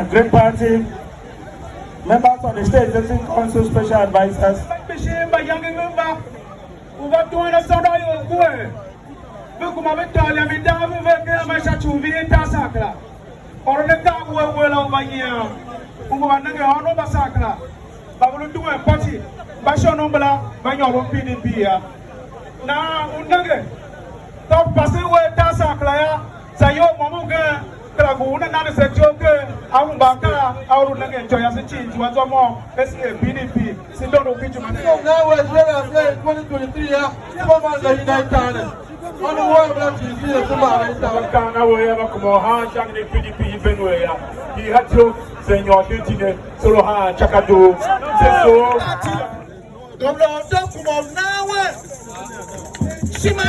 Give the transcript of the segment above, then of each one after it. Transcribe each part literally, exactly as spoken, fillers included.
Great party, members of the State Executive Council, special advisors. Kpishi mbayange ve va, u va duen asôndoior uwegh, ve kuma ve tôô iyange i dang ve ver ken ama sha ci u vihin tar Sankara. Ôron akaa uwegh uwegh la u va nyian, u ngu va nenge ônov mba Sankara. Mba ve lu duen pati, mba shon u mbala va nyôron P D P yô. Nahan u nenge, ka u pasen uwegh tar Sankara yô, saa iyol môm ugen kera ngu una nande se ityough ker a hemba akaa a u lu nengen ityô yase cii, zua zwa môm, S A P D P, se dondo u ki ijime ne. Now, as well as in twenty twenty-three, yeah, some of us are in that time. On the world, black Jesus, some of us are in that. Kana we ya ba kuma ha sha ni P D P i Benue ya. Ki ha tyo, se nyôr ki tine, solo ha chakadu. Se so. Governor of Dokum of Nawe. Shima,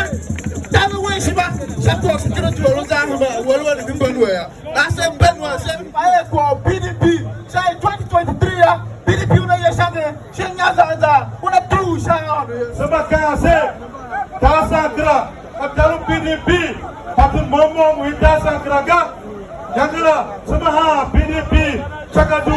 David Way Shima, Shakos, Kiro Jolo Zahama, Wolwell, Benue. I said Benue, I said, I call P D P. Say twenty twenty-three, yeah, P D P una yeshane, Shenya Zaza, una tu sha. Sema kaya se, Tasa Gra. Ataru P D P, pati môm môm u i tar Sankara ga. Yange la, se mba haan P D P, Chakadu.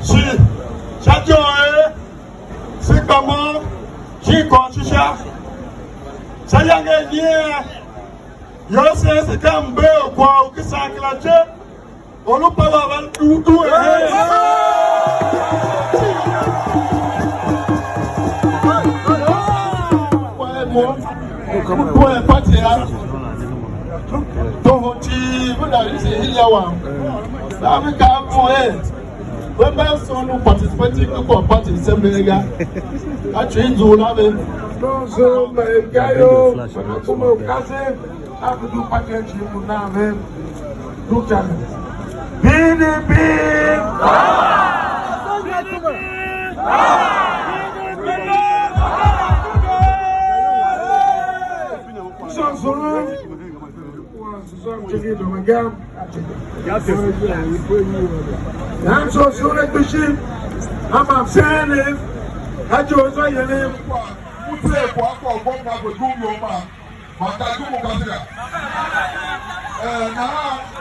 Shi sha ityô er se gba môm shin kôr shisha, sha iyange i nyian, Yosev se ka mber u kwagh u kisan kila je, u lu pa wa va du du er. Due pati a toho cii ve da use hia wam. Na ve kaa mo er, ve mba son u participate ku kwagh party se mbe ga. A cii nzughul a ve. Nonso mba ga yo, mba kuma u kasen. A ve dugh kpa ken ijir u nan ve dugh ca ne. Bini bini! Sôr sôr, sôr tiki doma gam. Nan sôr sôr ne kpishi, a mam sene, a jo zwa yene. Mutse kwa kwa gomna kwa dugh yoma. Mata jumu kasika. Eh, nahan